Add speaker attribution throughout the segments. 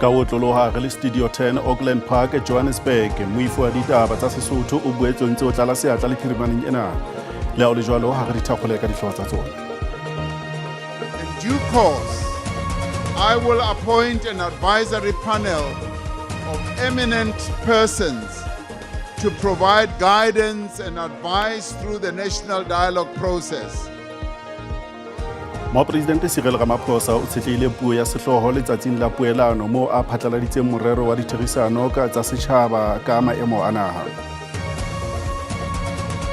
Speaker 1: Ka ho otloloha re le Studio 10 Auckland Park, Johannesburg, moifo wa ditaba tsa Sesotho o boetse o ntse o tlala seatla le phirimaneng ena. Le ha o le jwalo, ha re di thakgole ka dihlooho tsa tsona.
Speaker 2: In due course, I will appoint an advisory panel of eminent persons to provide guidance and advice through the national dialogue process.
Speaker 1: Mopresidente Cyril Ramaphosa o tshetlehile puo ya sehlooho letsatsing la poelano moo a phatlaladitseng morero wa ditherisano ka tsa setjhaba ka maemo a naha.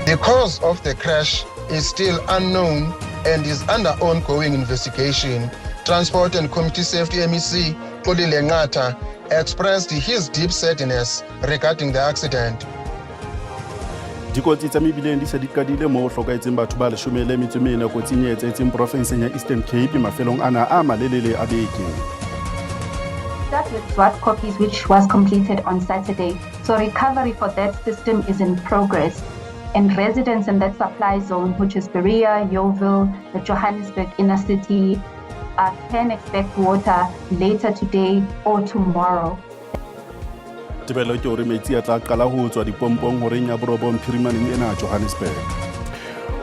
Speaker 3: The cause of the crash is still unknown and is under ongoing investigation. Transport and Community Safety MEC Xolile Nqatha expressed his deep sadness regarding the accident.
Speaker 1: Dikotsi tsa mebileng di se di qadile moo ho hlokahetseng batho ba 14 kotsing e etsahetseng porofenseng ya Eastern Cape mafelong ana a malelele a beke.
Speaker 4: Start with Zwartkoppies, which was completed on Saturday. So recovery for that system is in progress. And residents in that supply zone, which is Berea, Yeoville, the Johannesburg inner city, can expect water later today or tomorrow.
Speaker 1: Tebello ke hore metsi a tla qala ho tswa dipompong horeng ya 9 phirimaneng ena Johannesburg.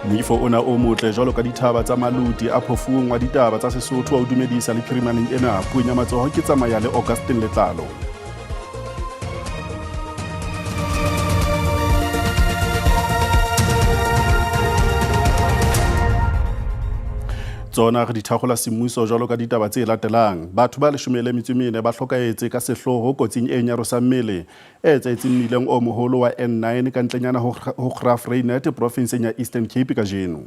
Speaker 1: Moifo ona o motle jwalo ka dithaba tsa Maluti a phofung wa ditaba tsa Sesotho wa o dumedisa le phirimaneng ena. Puong ya matsoho ke tsamaya le Augustine Letlalo. Tsona re di thakgola semmuso jwalo ka ditaba tse latelang. Batho ba 14 ba hlokahetse ka sehloho kotsing e nyarosang mmele e etsahetseng mmileng o moholo wa N9 ka ntlenyana ho Graaff-Reinet profinseng ya Eastern Cape kajeno.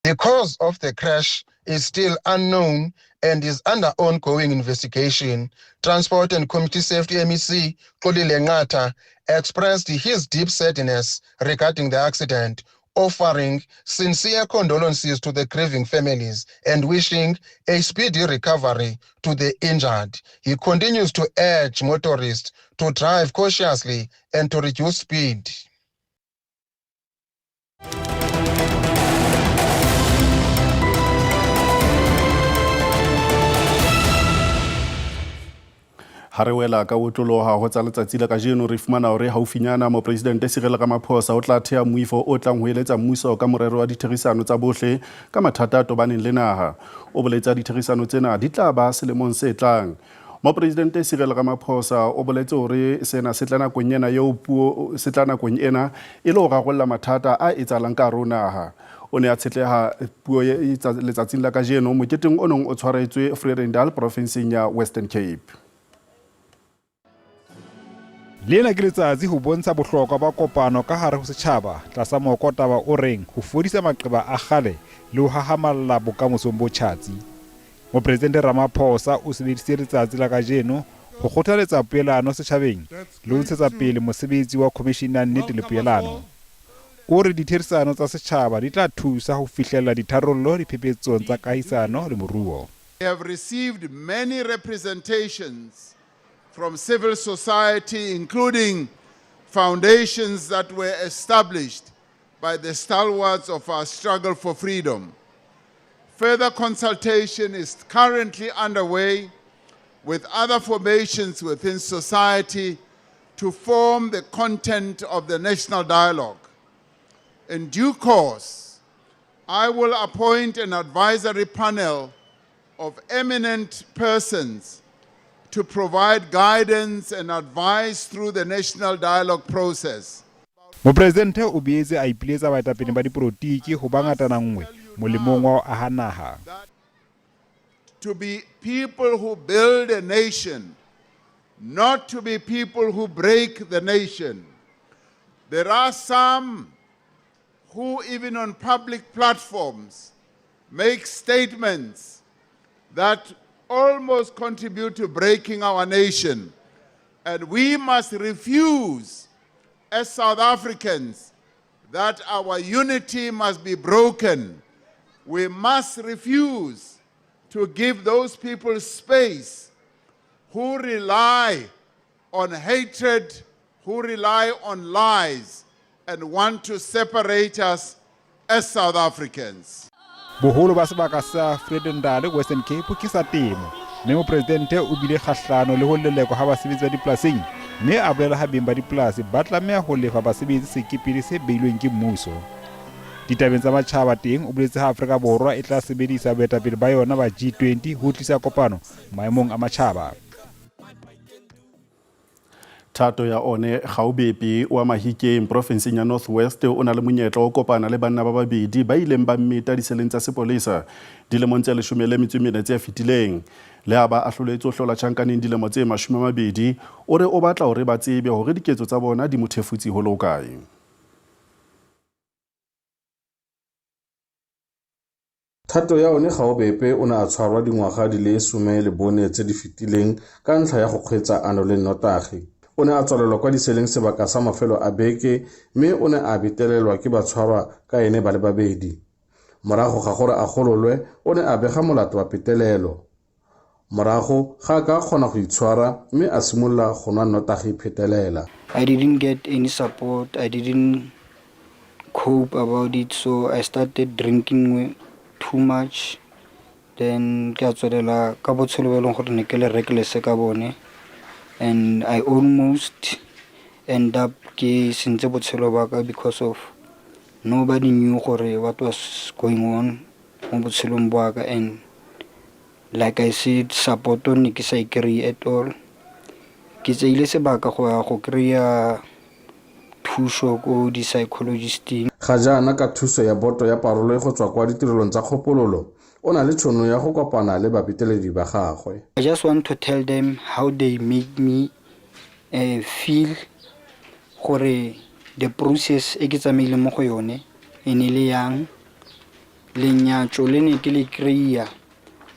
Speaker 3: The cause of the crash is still unknown and is under ongoing investigation. Transport and Community Safety MEC Xolile Nqatha expressed his deep sadness regarding the accident, offering sincere condolences to the grieving families and wishing a speedy recovery to the injured. He continues to urge motorists to drive cautiously and to reduce speed.
Speaker 1: Ha re wela ka otloloha ho tsa letsatsi la kajeno, re fumana hore haufinyana Mopresidente Cyril Ramaphosa o tla thea moifo o tlang ho eletsa mmuso ka morero wa ditherisano tsa bohle ka mathata a tobaneng le naha. O boletse ha ditherisano tsena di tla ba selemong se tlang. Mopresidente Cyril Ramaphosa o boletse hore sena se tla nakong ena eo puo se tla nakong ena e le ho rarolla mathata a etsahalang ka hare ho naha. O ne a tshetleha puo letsatsing la kajeno moketeng o neng o tshwaretswe Vredendal porofenseng ya Western Cape.
Speaker 5: Lena ke letsatsi ho bontsha bohlokwa ba kopano ka hare ho setjhaba tlasa mookotaba o reng ho fodisa maqeba a kgale le ho hahamalla bokamosong bo tjhatsi. Mopresidente Ramaphosa o sebedisitse letsatsi la kajeno ho kgothaletsa poelano setjhabeng le ho ntshetsa pele mosebetsi wa Khomishene ya Nnete le Poelano. O re ditherisano tsa setjhaba di tla thusa ho fihlella ditharollo diphephetsong tsa kahisano le moruo.
Speaker 2: We have received many representations from civil society, including foundations that were established by the stalwarts of our struggle for freedom. Further consultation is currently underway with other formations within society to form the content of the national dialogue. In due course, I will appoint an advisory panel of eminent persons to provide guidance and advice through the national dialogue process.
Speaker 5: Mopresidente o boetse a ipiletsa baetapeleng ba dipolotiki ho ba ngatana nngwe molemong wa ho aha naha.
Speaker 2: To be people who build a nation, not to be people who break the nation. There are some who, even on public platforms, make statements that almost contribute to breaking our nation. And we must refuse, as South Africans, that our unity must be broken. We must refuse to give those people space who rely on hatred, who rely on lies, and want to separate us as South Africans.
Speaker 5: Boholo ba sebaka sa Vredendal Western Cape ke sa temo. Mme mopresidente o bile kgahlano le ho lelekwa ha basebetsi ba dipolasing mme a bolela ha beng ba dipolasi ba tlameha ho lefa basebetsi sekepele se beilweng ke mmuso. Ditabeng tsa matjhaba teng o boletse ha Afrika Borwa e tla sebedisa boetapele ba yona ba G20 ho tlisa kopano maemong a matjhaba.
Speaker 1: Thato ya one Gaobepe wa Mahikeng porofenseng ya North West o na le monyetla wa kopana le banna ba babedi ba ileng ba mmeta diseleng tsa sepolesa dilemong tse 14 tse fetileng. Le ha ba ahloletswe ho hlola tjhankaneng dilemo tse 20, o re o batla hore ba tsebe hore diketso tsa bona di mo thefutse ho le hokae.
Speaker 6: Thato ya one Gaobepe o ne a tshwarwa dingwaga di le 14 tse di fetileng ka ntlha ya go kgweetsa a nole nnotagi. O ne a tswalelwa kwa diseleng sebaka sa mafelo a beke mme o ne a betelelwa ke batshwarwa ka ene ba le babedi. Morago ga gore a gololwe, o ne a bega molato wa petelelo. Morago ga a ka kgona go itshwara mme a simolola go nwa nnotagi phetelela.
Speaker 7: I didn't get any support. I didn't cope about it, so I started drinking too much. Then ke a tswelela ka botshelo bo e leng gore ne ke le reckless ka bone, and I almost end up ke sentse botshelo ba ka because of nobody knew gore what was going on mo botshelong ba ka. And like I said, support ne ke sa e kry-e at all. Ke tseile sebaka go ya go kry-a thuso ko di-psychologisting.
Speaker 6: Ga jaana ka thuso ya boto ya parole go tswa kwa ditirelong tsa kgopololo, o na le tšhono ya go kopana le babeteledi ba gagwe.
Speaker 7: I just want to tell them how they made me feel, gore the process e ke tsamaileng mo go yone e ne le yang, lenyatso le ne ke le kry-a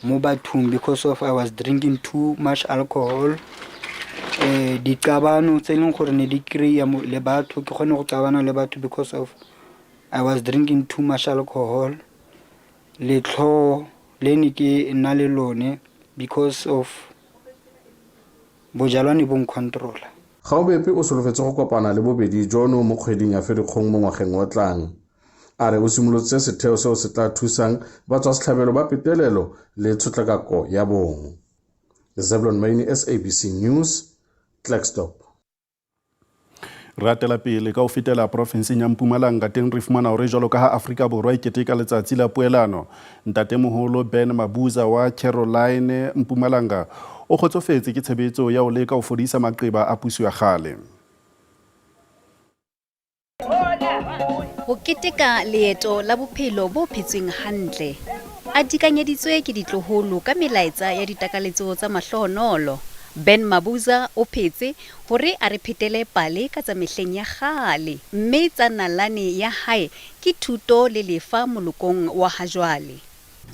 Speaker 7: mo bathong because of I was drinking too much alcohol, diqabano tse e leng gore ne di kry-a le batho, ke kgone go qabana le batho because of I was drinking too much alcohol, letlhoo le ne ke nna le lone because of bojalwa ne bo ncontrola.
Speaker 6: Gaobepe o solofetse go kopana le bobedi jono mo kgweding ya Ferikgong mo ngwageng o tlang. A re o simolotse setheo seo se tla thusang batswasetlhabelo ba petelelo le tshotlakako ya bong. Zebulon Maine, SABC News, Klerksdorp.
Speaker 1: Re atela pele ka ho fetela porofenseng ya Mpumalanga, teng re fumana hore jwalo ka ha Afrika Borwa e keteka letsatsi la poelano, ntatemoholo Ben Mabuza wa Caroline Mpumalanga o kgotsofetse ke tshebetso ya ho leka ho fodisa maqeba a puso ya kgale.
Speaker 8: Ho keteka leeto la bophelo bo phetsweng hantle, a dikanyeditswe ke ditloholo ka melaetsa ya ditakaletso tsa mahlohonolo, Ben Mabuza o phetse hore a re phetele pale ka tsa mehleng ya kgale, mme tsa nalane ya hae ke thuto le lefa molokong wa hajwale.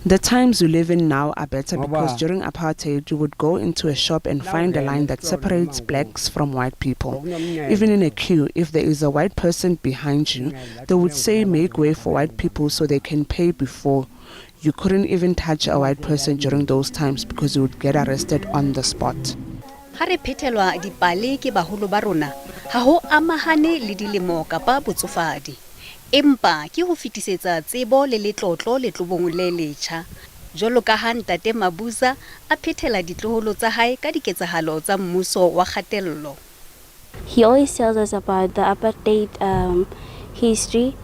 Speaker 9: The times we live in now are better because during apartheid you would go into a shop and find a line that separates blacks from white people. Even in a queue, if there is a white person behind you, they would say make way for white people so they can pay before. You couldn't even touch a white person during those times because you would get arrested on the spot.
Speaker 8: Ha re phethelwa dipale ke baholo ba rona, ha ho amahane le dilemo kapa botsofadi, empa ke ho fetisetsa tsebo le letlotlo letlobong le letjha. Jwalo ka ha ntate Mabuza a phethela ditloholo tsa hae ka diketsahalo tsa mmuso wa kgatello.
Speaker 10: He always tells us about the apartheid history.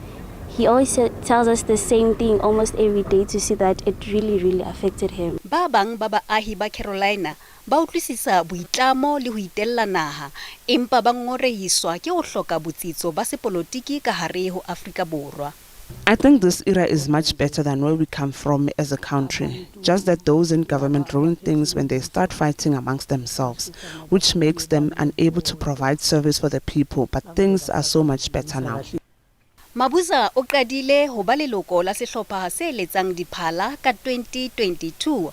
Speaker 10: He always tells us the same thing almost every day to see that it really, really affected him.
Speaker 8: Ba bang ba baahi ba Carolina ba utlwisisa boitlamo le ho itella naha, empa ba ngongorehiswa ke ho hloka botsitso ba sepolotiki ka hare ho Afrika Borwa.
Speaker 9: I think this era is much better than where we come from as a country. Just that those in government ruin things when they start fighting amongst themselves, which makes them unable to provide service for the people. But things are so much better now.
Speaker 8: Mabuza o qadile ho ba leloko la sehlopha se letsang diphala ka 2022.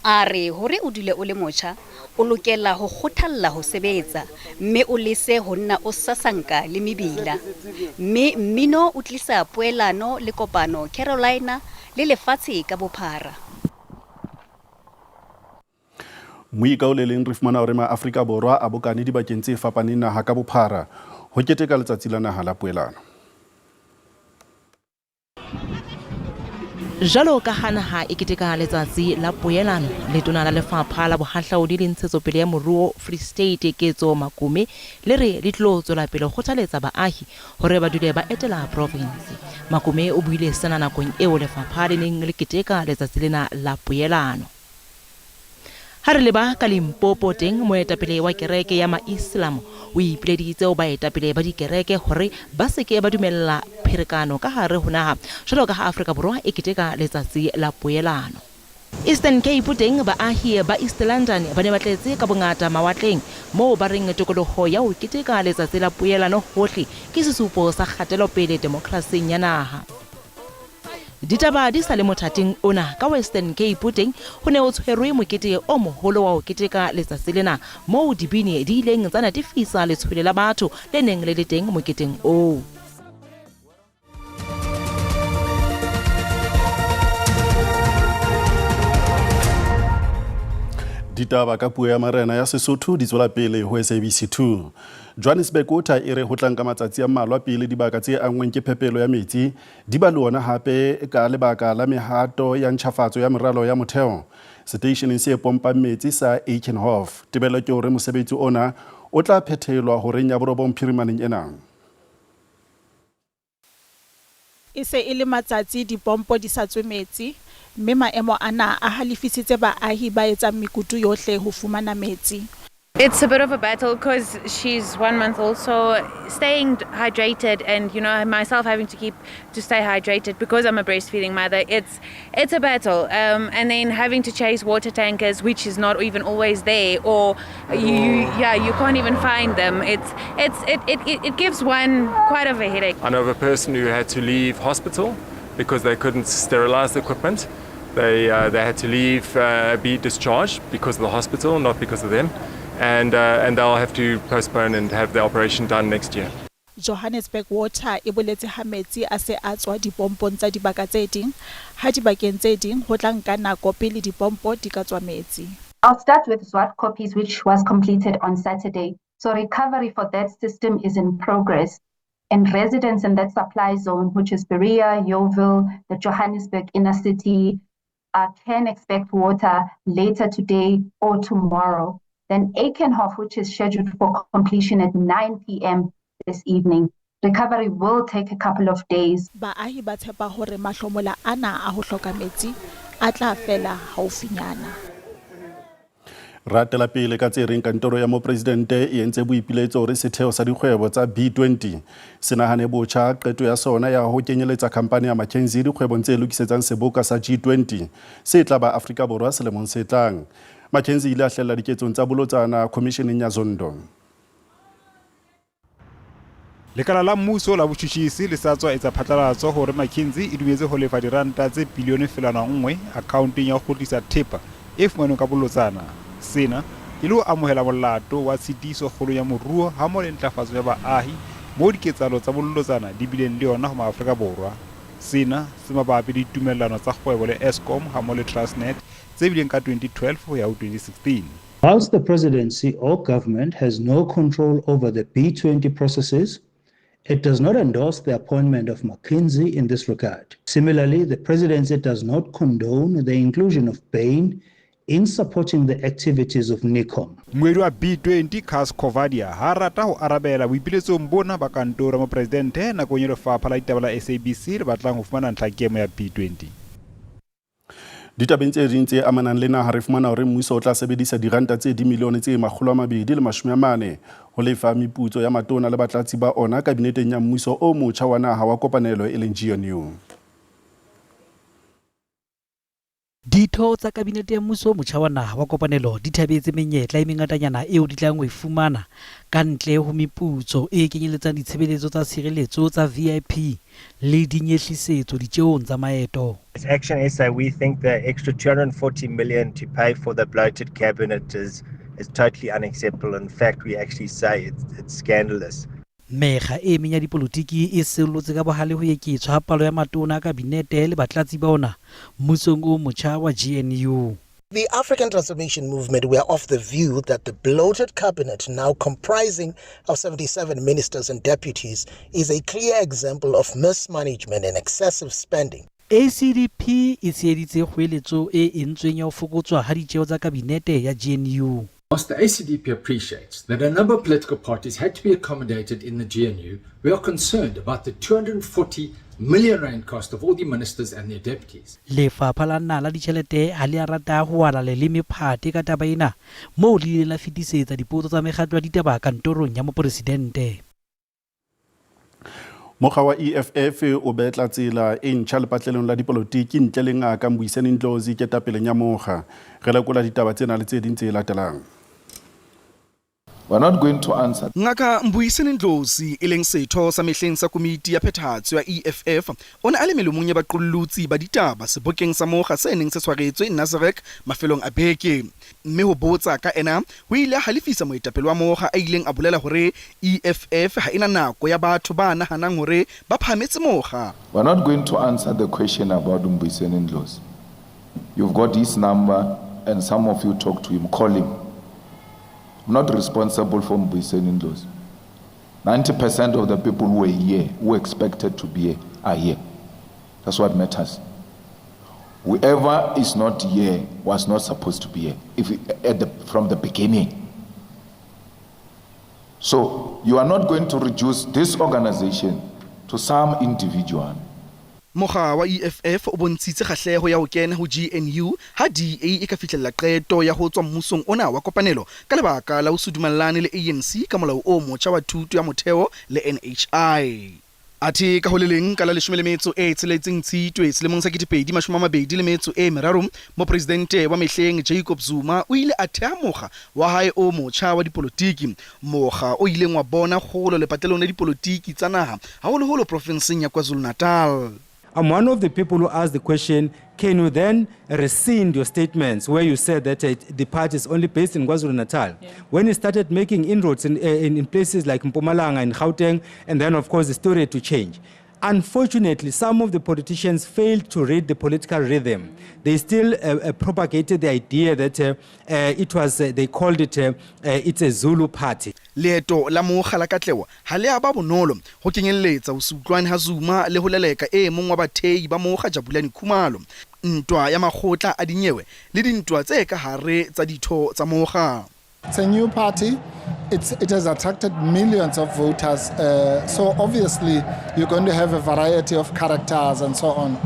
Speaker 8: A re hore o dule o le motjha, o lokela ho kgothalla ho sebetsa, mme o lese ho nna o sasanka le mebila. Mme mmino o tlisa poelano le kopano Carolina le lefatshe ka bophara.
Speaker 1: Moi ka o le leng re fumana hore maAfrika Borwa a bokane dibakeng tse fapaneng naha ka bophara ho keteka letsatsi la naha la poelano.
Speaker 11: Jwalo ka ha naha e keteka letsatsi la poelano, letona la lefapha la bohahlaudi le ntshetsopele ya moruo Free State Ketso Makume le re le tlo tswela pele ho kgothaletsa baahi hore ba dule ba etela provinse. Makume o buile sena nakong eo lefapha le neng le keteka letsatsi lena la poelano. Ha re leba ka Limpopo teng, moetapele wa kereke ya Ma-Islam o ipileditse ho baetapele ba dikereke hore ba se ke ba dumella pherekano ka hare ho naha jwalo ka ha Afrika Borwa e keteka letsatsi la poelano. Eastern Cape teng, baahi ba East London ba ne ba tletse ka bongata mawatleng moo ba reng tokoloho ya ho keteka letsatsi la poelano hohle ke sesupo sa kgatelopele demokrasing ya naha. Ditaba di sa le mothating ona, ka Western Cape teng ho ne ho tshwerwe mokete o moholo wa ho keteka letsatsi lena moo dibini di ileng tsa natefisa letshwele la batho le neng le le teng moketeng oo.
Speaker 1: Ditaba ka puo ya marena ya Sesotho di tswela pele ho SABC 2. Johannesburg Water e re ho tlang ka matsatsi a mmalwa pele dibaka tse anngweng ke phepelo ya metsi di ba le ona hape ka lebaka la mehato ya ntjhafatso ya meralo ya motheo seteisheneng se pompang metsi sa Eikenhof. Tebello ke hore mosebetsi ona o tla phethelwa horeng ya borobong phirimaneng ena.
Speaker 12: E se e le matsatsi dipompo di sa tswe metsi, mme maemo ana a halefisitse baahi ba etsang mekutu yohle ho fumana metsi.
Speaker 13: It's a bit of a battle because she's 1 month old, so staying hydrated and, you know, myself having to keep to stay hydrated because I'm a breastfeeding mother, it's a battle. And then having to chase water tankers, which is not even always there, or you can't even find them. It gives one quite of a headache.
Speaker 14: I know of a person who had to leave hospital because they couldn't sterilize the equipment. They had to leave, be discharged because of the hospital, not because of them. And they'll have to postpone and have the operation done next year.
Speaker 12: Johannesburg Water e boletse ha metsi a se a tswa dipompong tsa dibaka tse ding, ha dibakeng tse ding ho tla nka nako pele dipompo di ka tswa metsi.
Speaker 4: I'll start with Zwartkoppies, which was completed on Saturday. So recovery for that system is in progress. And residents in that supply zone, which is Berea, Yeoville, the Johannesburg inner city, can expect water later today or tomorrow. Then Eikenhof, which is scheduled for completion at 9 p.m. this evening. Recovery will take a couple of days.
Speaker 12: Baahi ba tshepa hore mahlomola ana a ho hloka metsi a tla fela haufinyana.
Speaker 1: Ratela pele ka tse reng kantoro ya mopresidente e entse boipiletso hore setheo sa dikgwebo tsa B20 se nahane botjha qeto ya sona ya ho kenyeletsa khampani ya McKinsey dikgwebong tse lokisetsang seboka sa G20 se tla ba Afrika Borwa selemong se tlang. McKinsey ile a hlella diketsong tsa bolotsana khomisheneng ya Zondo.
Speaker 5: Lekala la mmuso la botjhutjhisi le sa tswa etsa phatlalatso hore McKinsey e dumetse ho lefa diranta tse bilione 1.1 akhaonteng ya ho kgutlisa thepa e fumanweng ka bolotsana. Sena e le ho amohela molato wa tshitiso kgolong ya moruo hammoho le ntlafatso ya baahi moo diketsahalo tsa bolotsana di bileng le yona ho Maafrika Borwa. Sena se mabapi le ditumellano tsa kgwebo le Eskom hammoho le Transnet tse bileng ka 2012 ho ya ho 2016.
Speaker 15: Whilst the presidency or government has no control over the B20 processes, it does not endorse the appointment of McKinsey in this regard. Similarly, the presidency does not condone the inclusion of Bain in supporting the activities of NICOM.
Speaker 5: Moedi wa B20 Cas Coovadia ha rata ho arabela boipiletsong bona ba kantoro ya mopresidente nakong e lefapha la ditaba la SABC le batlang ho fumana ntlhakemo ya B20.
Speaker 1: Ditabeng tse ding tse amanang le naha re fumana hore mmuso o tla sebedisa diranta tse dimilione tse 240 ho lefa meputso ya matona le batlatsi ba ona kabineteng ya mmuso o motjha wa naha wa kopanelo e leng GNU.
Speaker 16: Ditho tsa kabinete ya mmuso o motjha wa naha wa kopanelo di thabetse menyetla e mengatanyana eo di tlang ho e fumana ka ntle ho meputso e kenyeletsang ditshebeletso tsa tshireletso tsa VIP le dinyehlisetso ditjeong tsa maeto.
Speaker 17: As Action SA, we think the extra 240 million to pay for the bloated cabinet is totally unacceptable. In fact, we actually say it's scandalous.
Speaker 16: Mekga e meng ya dipolotiki e sellotse ka bohale ho eketswa ha palo ya matona a kabinete le batlatsi ba ona mmusong o motjha wa GNU.
Speaker 18: The African Transformation Movement were of the view that the bloated cabinet, now comprising of 77 ministers and deputies, is a clear example of mismanagement and excessive spending.
Speaker 16: ACDP e tsheheditse kgoeletso e entsweng ya ho fokotswa ha ditjeo tsa kabinete ya GNU.
Speaker 19: Whilst the ACDP appreciates that a number of political parties had to be accommodated in the GNU, we are concerned about the 240 million rand cost of all the ministers and their deputies.
Speaker 16: Lefapha la Naha la Ditjhelete ha le a rata ho ala leleme phate ka taba ena, moo le ileng la fetisetsa dipotso tsa mekgatlo ya ditaba kantorong ya moporesidente.
Speaker 1: Mokga wa EFF o betla tsela e ntjha lepatlelong la dipolotiki ntle le Ngaka Mbuyiseni Ndlozi ketapeleng ya mokga. Re lekola ditaba tsena le tse ding tse latelang.
Speaker 20: We're not going to answer.
Speaker 21: Ngaka Mbuyiseni Ndlozi, e leng setho sa mehleng sa komiti ya phethahatso ya EFF, o ne a le melomong ya baqollotsi ba ditaba sebokeng sa mokga se neng se tshwaretswe Nasrec mafelong a beke. Mme ho botsa ka ena ho ile ha halefisa moetapele wa mokga a ileng a bolela hore EFF ha e na nako ya batho ba nahanang hore ba phahametse mokga.
Speaker 20: We're not going to answer the question about Mbuyiseni Ndlozi. You've got his number and some of you talk to him, call him. I'm not responsible for Mbuyiseni Ndlozi. 90% of the people who were here, who expected to be here, are here. That's what matters. Whoever is not here was not supposed to be here if at the, from the beginning. So you are not going to reduce this organization to some individual.
Speaker 21: Mokga wa EFF o bontshitse kgahleho ya ho kena ho GNU ha DA e ka fihlella qeto ya ho tswa mmusong ona wa kopanelo ka lebaka la ho se dumellane le ANC ka molao o motjha wa thuto ya motheo le NHI. Athe ka ho le leng, ka la 16 Tshitwe selemong sa 2023, Mopresidente wa mehleng Jacob Zuma o ile a theha mokga wa hae o motjha wa dipolotiki, mokga o ileng wa bona kgolo lepatlelong la dipolotiki tsa naha, haholoholo profenseng ya KwaZulu-Natal.
Speaker 22: I'm one of the people who asked the question, can you then rescind your statements where you said that the party is only based in KwaZulu-Natal? When you started making inroads in places like Mpumalanga and Gauteng, and then of course the story had to change. Unfortunately, some of the politicians failed to read the political rhythm. They still propagated the idea that it was, they called it, it's a Zulu party.
Speaker 21: Leeto la mokga la katleho ha le a ba bonolo, ho kenyelletsa ho se utlwane ha Zuma le ho leleka e mong wa bathehi ba mokga Jabulani Khumalo, ntwa ya makgotla a dinyewe le dintwa tse ka hare tsa ditho tsa mokga.
Speaker 23: It's a new party. It has attracted millions of voters. So obviously you're going to have a variety of characters and so on.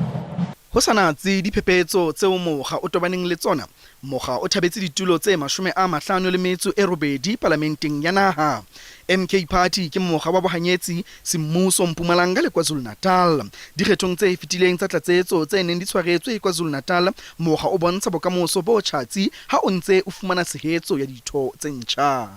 Speaker 21: Ho sa natse diphephetso tseo mokga o tobaneng le tsona, mokga o thabetse ditulo tse 58 palamenteng ya naha. MK Party ke mokga wa bohanyetsi semmuso Mpumalanga le KwaZulu-Natal. Dikgethong tse fetileng tsa tlatsetso tse neng di tshwaretswe KwaZulu-Natal, mokga o bontsha bokamoso bo tjhatsi ha o ntse o fumana tshehetso ya ditho tse ntjha.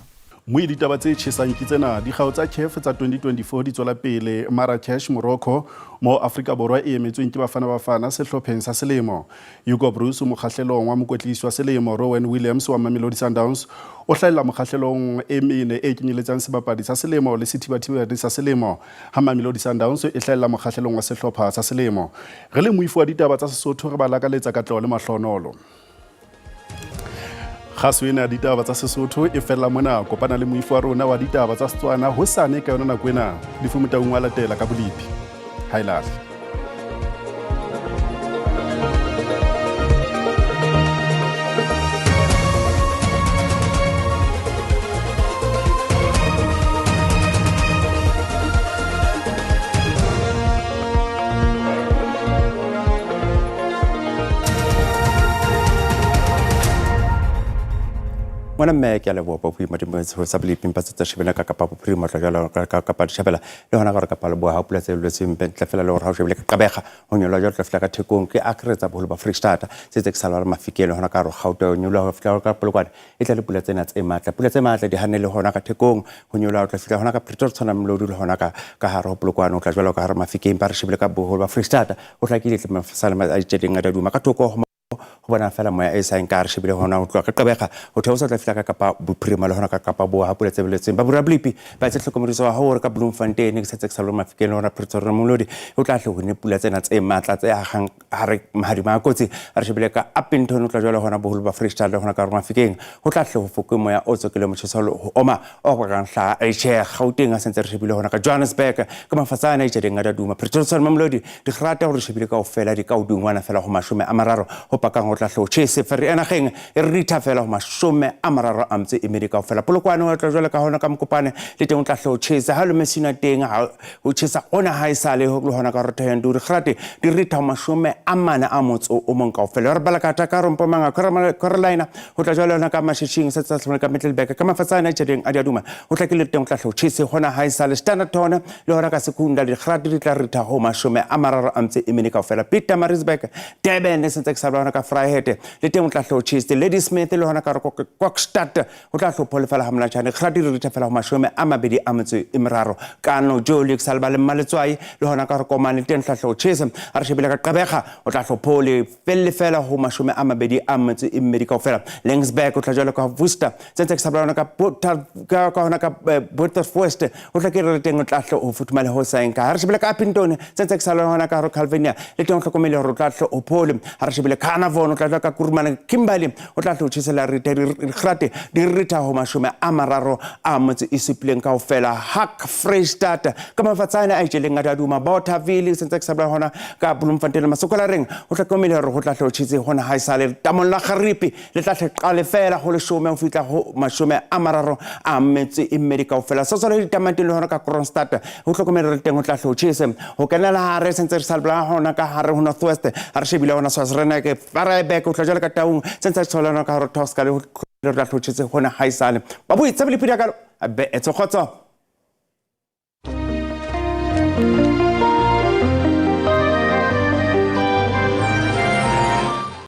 Speaker 1: Moe ditaba tse tjhesang ke tsena. Dikgao tsa CAF tsa 2024 di tswela pele Marrakesh, Morocco, mo Afrika Borwa e emetsweng ke Bafana Bafana sehlopheng sa selemo. Hugo Broos mokgahlelong wa mokwetlisi wa selemo, Rowan Williams wa Mamelodi Sundowns o hlahella mokgahlelong e mene e kenyeletsang sebapadi sa selemo le sethibathibadi sa selemo, ha Mamelodi Sundowns e hlahella mokgahlelong wa sehlopha sa selemo. Re le moifo wa ditaba tsa Sesotho re ba lakaletsa katleho le mahlonolo. Kgaso ena ya ditaba tsa Sesotho e fella mona. Kopana le moifo wa rona wa ditaba tsa Setswana hosane ka yona nako ena. Lefu Motaung wa latela ka bolipi. Ha e lahle.
Speaker 24: Ngwana mme ke a leboha Popi Modimo ho sa bolipi mpa tsa shebela ka kapa bophirima tla jalo ka kapa ditjhabela le hona ka hore kapa leboha ha pula tse lwetseng ntle fela le hore ha o shebile ka qabega ho nyolwa jwalo tla fihla ka Thekong ke akaretsa boholo ba Freistata se tse ke sa lwala Mafikeng le hona ka hore Gauteng nyolwa ho fihla ka Polokwane e tla le pula tsena tse matla pula tse matla di hanne le hona ka Thekong ho nyolwa tla fihla hona ka Pretoria tshwana Molodi le hona ka hare ho Polokwane o tla jwalo ka hare Mafikeng ba re shebile ka boholo ba Freistata ho hlakile tle mafasana a ditjeleng a daduma ka thoko ho Ho bona fela moya e sa nka re shebile hona ho tloha ka Gqeberha ho theosa tla fihla ka Kapa Bophirima le hona ka Kapa Borwa ha pula tse boletsweng. Ba Borabolipi ba etse tlhokomediso wa hore ka Bloemfontein ke setse ke sa lo Mafikeng le hona Pretoria Molodi ho tla hle ho ne pula tsena tse matla tse agang hare mahadima a kotsi. Re shebile ka Upington ho tla jwale hona boholo ba Freestyle le hona ka Mafikeng ho tla hle ho fokwe moya o tswakile motjheso ho oma o bakang hlaha tjhe Gauteng a sentse re shebile hona ka Johannesburg ka mafatsana a itjadeng a daduma Pretoria Mamelodi digrata gore shebile kaofela di ka odingwana fela go 30 go pakang go tla hle o chese Vereeniging e ritha fela go 34 kaofela Polokwane wa tla jwale ka hona ka Mokopane le teng o tla hle o chese ha le Messina teng ha o chesa ona ha e sale le hona ka Rotterdam digrate di ritha go 41 kaofela re bala ka ka Mpumalanga Carolina ho tla jwale hona ka Mashishing se tsa tlhomela ka Middelburg ka mafatsana a itjadeng a diaduma ho tla ke le teng o tla hle o chese hona ha e sale Standerton le hona ka Secunda digrate di tla ritha go 34 kaofela Pietermaritzburg Durban e sentse ke sa hona ka Vryheid le teng o tla hle o chese Ladysmith le hona ka Kokstad o tla hlopho le fela ha monatjane grate di ritha fela go 23 Kano Joli ke sa le ba le Mmaletswai le hona ka Komane teng tla hle o chese a re shebile ka Gqeberha o tla hlopho le felle fela go 22 kaofela Laingsburg o tla jwalo ka Worcester sentse ke sa hona ka ka hona ka Botterfest o tla ke re teng o tla hle o futhumale ho saeng ka ha re shebile ka Upington sentse ke sa hona ka hore Calvinia le teng o hlokomele hore o tla hle o phole ha re shebile Carnarvon o tla jwa ka Kurumane Kimberley o tla hle o tjhesela ritha digrate di ritha ho 37 kaofela Hak Freystata ka mafatsana a itjeleng a daduma Bothaville sentse ke sa hona ka Bloemfontein Masokola reng o hlokomele hore ho tla hle o tjhese hona ha e sale tamong la Garipi le tla hle qale fela go 10 ho fihla go 32 kaofela so le ditamati le hona ka Kroonstad ho hlokomele re teng ho tla hle o tjhese ho kenela hare sentse re sa bla hona ka hare ho North West ha re shebile hona Swaziland Vryburg o tla jwale ka Taung sentse re thola hona ka hore Tosca le ho tla hle o tjhese hona ha e sale ba buitse le phida ka be etso khotso.